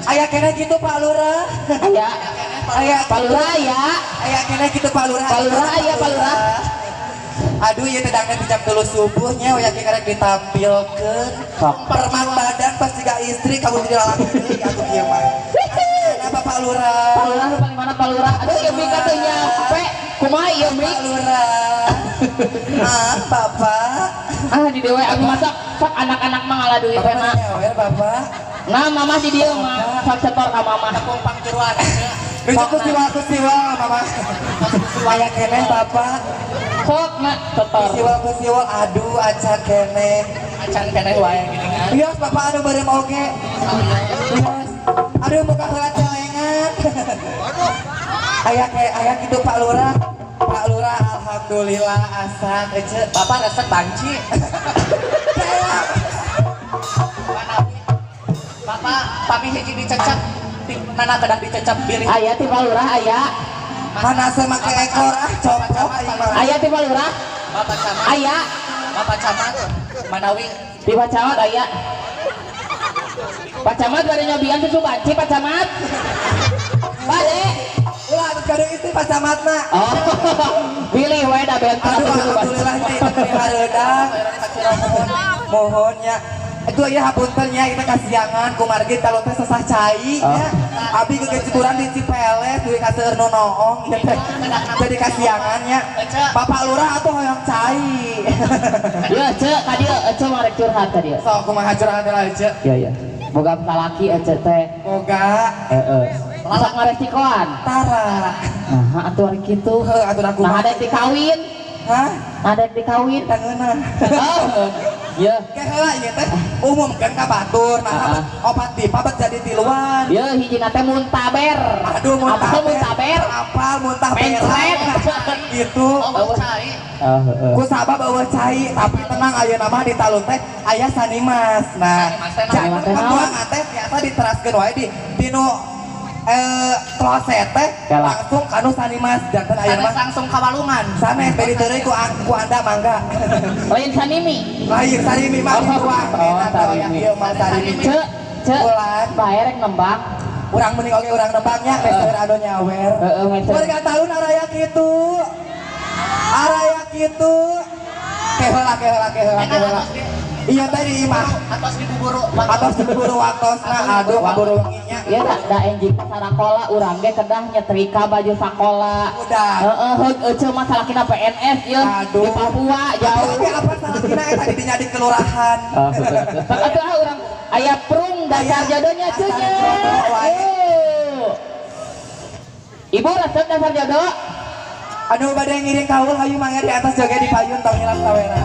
Aya keneh gitu, Pak Lurah. Aya. Aya. Pak Lurah aya. Aya keneh gitu, Pak Lurah. Pak Lurah aya, Pak Lurah. Aduh, ieu teh dangdut di jam 3 subuhnya, we karek ditampilkeun. Sok. Permak badan pas jiga istri kamu jadi lalaki deui atuh kieu mah. Kenapa, Pak Lurah? Pak Lurah nu paling mana, Pak Lurah? Aduh, ieu mik atuh nyampe. Kumaha ieu mik? Pak Lurah. Ah, Bapak. Ah, di dewe abi masak sok anak-anak mah ngalah duit Bapak mah. Nyawer, Bapak. Nah, mamah di dieu mah sok setor ka mamah. Tepung pangjuruan. Lucu kusiwa kusiwa, Mama. Aya keneh, Bapak. Sok na setor. Kusiwa kusiwa, aduh, acan keneh. Acan keneh wae gini kan. Wios, Bapak anu beureum oge. Wios. Aduh, muka heula celengan. Aya kayak aya gitu, Pak Lurah. Pak Lurah, alhamdulillah asan ece. Bapak resep banci. Bapak pami hiji dicecep nana kedah dicecep bilih. Aya ti Pak Lurah aya. Mana saya make ekor ah copok aing mah. Aya ti Pak Lurah. Bapak camat. Aya. Bapak camat manawi Ti Pak Camat aya. Pak Camat bade nyobian susu banci, Pak Camat. Bade. Ulah atuh kade istri Pak Camatna. Oh. Bilih we da benten Aduh, susu banci. alhamdulillah nya itu teh hareudang. Mohon nya. Itu ya hapunten nya, kita kasiangan kumargi kalau teh sesah cai nya. Abi gegecuturan di Cipeles duit ka seueur nu noong ieu teh. Jadi kasiangan nya. Bapak Lurah atuh hoyong cai. Ya, Cek, ka dieu Ece mah rek curhat ka dieu. Sok kumaha curhat lah, Ece? Iya, iya. Boga salaki Ece teh. Boga. Heeh. Sok ngaresikoan. Tara. Nah, atuh ari kitu. Heuh atuh aku. Nah, ada dikawin. Hah? Ada dikawin. Tangeunah. Oh. Ya. Ke heula ieu teh umumkeun ka batur. Nah, opat dipa bet jadi tiluan. Ya, hijina teh muntaber. Aduh, muntaber. Apa muntaber? Apal muntah Mencret. Gitu. Oh, cai. Heeh. Ku sabab eueuh cai, tapi tenang ayeuna mah di talun teh aya sanimas. Nah, Sanimas teh naon? pembuangan teh biasa diteraskeun wae di dinu kloset teh langsung kanu sanimas janten ayeuna mah langsung ka walungan. Sanes beri teureui ku ku anda mangga. Lain sanimi. Lain sarimi mah dituang. Oh, sarimi. Ieu mah sarimi. Cek, cek. Ulan. Bae rek nembang. Urang mending oge urang nembangnya meser anu nyawer. Heeh, meser. Warga talun araya kitu. Araya kitu. Keheula keheula keheula keheula. Iya tadi imah. Atos dibuburu. Atos dibuburu waktosna, aduh kaburu wenginya. Iya da enjing sarakola urang ge kedah nyetrika baju sakola. Udah. Heeh, heug ece mah salakina PNS ieu di Papua jauh. Tapi apa salakina eta di dinya di kelurahan. Sok atuh ah urang aya prung dasar jodohnya cuy. Ibu resep dasar jodoh. Aduh bade ngiring kaul hayu mangga di atas joget di payun tong ngilang saweran.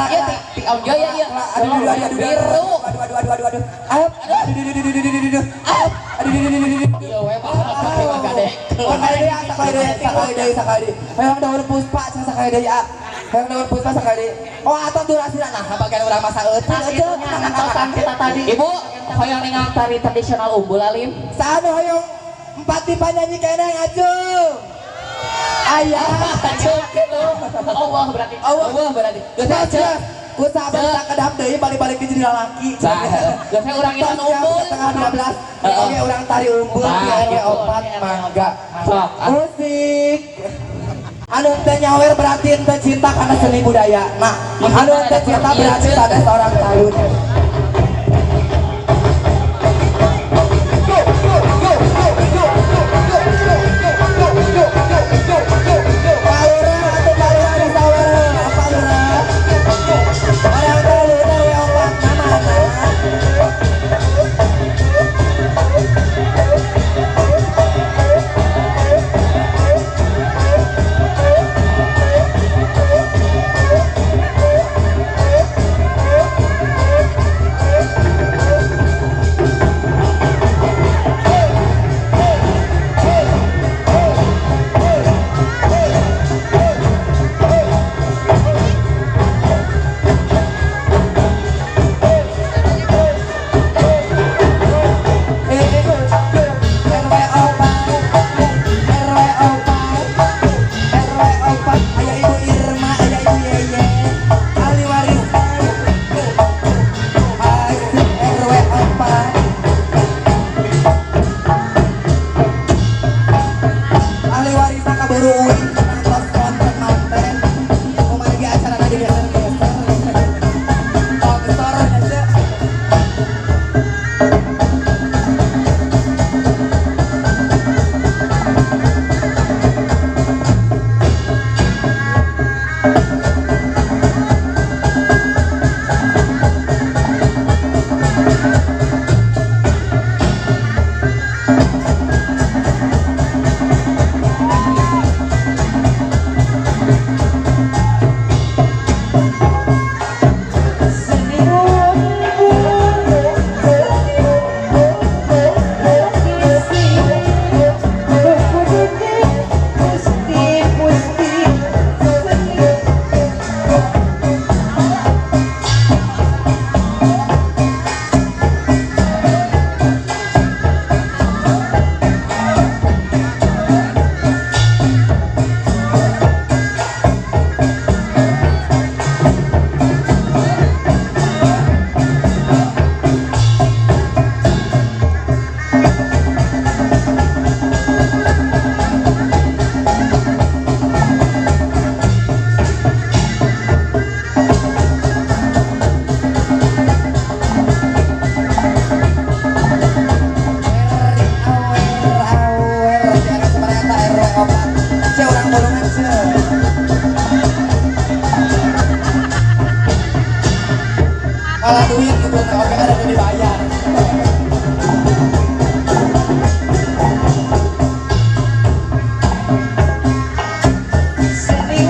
Ieu ti Om Jaya ieu. Aduh aduh aduh Biru. Aduh aduh aduh aduh aduh. Aduh aduh aduh aduh aduh aduh. Aduh aduh aduh aduh. Ieu we mah gade. Sakali deui sakali deui sakali deui sakali deui. Hayang daun puspa cenah sakali deui ah. Hayang daun puspa sakali deui. Oh atuh durasina nah bagian urang masa eueuh. Antosan kita tadi. Ibu hoyong ningal tari tradisional umbul alim. Saha nu hoyong empat tipa nyanyi keneh ngacung. Ayah Acung gitu. Allah berarti. Allah berarti. Geus cenah. Ku sahabat tak kedap deui balik-balik jadi lalaki. Geus urang itu umbul. Setengah 12. Oke urang tari umbul di RW 4 mangga. Sok. Musik. Anu teu nyawer berarti teu cinta karena seni budaya. Nah, anu teu cinta berarti pada seorang talun. Pak Lurah atau Pak Lurah di sawer Pak Lurah. Orang talun RW 4 mana? RW 4, RW 4, RW 4. Aya Ibu Irma, aya Ibu Yeye, ahli waris. Asik RW 4. Ahli waris kaburu uing tos konten manten. Kumargi acarana digeser-geser. Longsor aja. Awer, awer, jangan semerata RW 4. Ce urang bolongan ce. Kalah duit gitu, oke ada yang dibayar. Seni.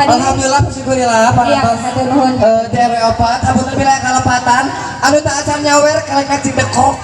Alhamdulillah, syukurillah parantos. Iya, hatur nuhun. Di RW 4, apunten bila kalepatan anu tak acan nyawer kalengka cidekok.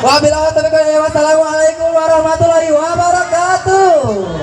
Wabillahi taufiq wal hidayah. Wassalamualaikum warahmatullahi wabarakatuh.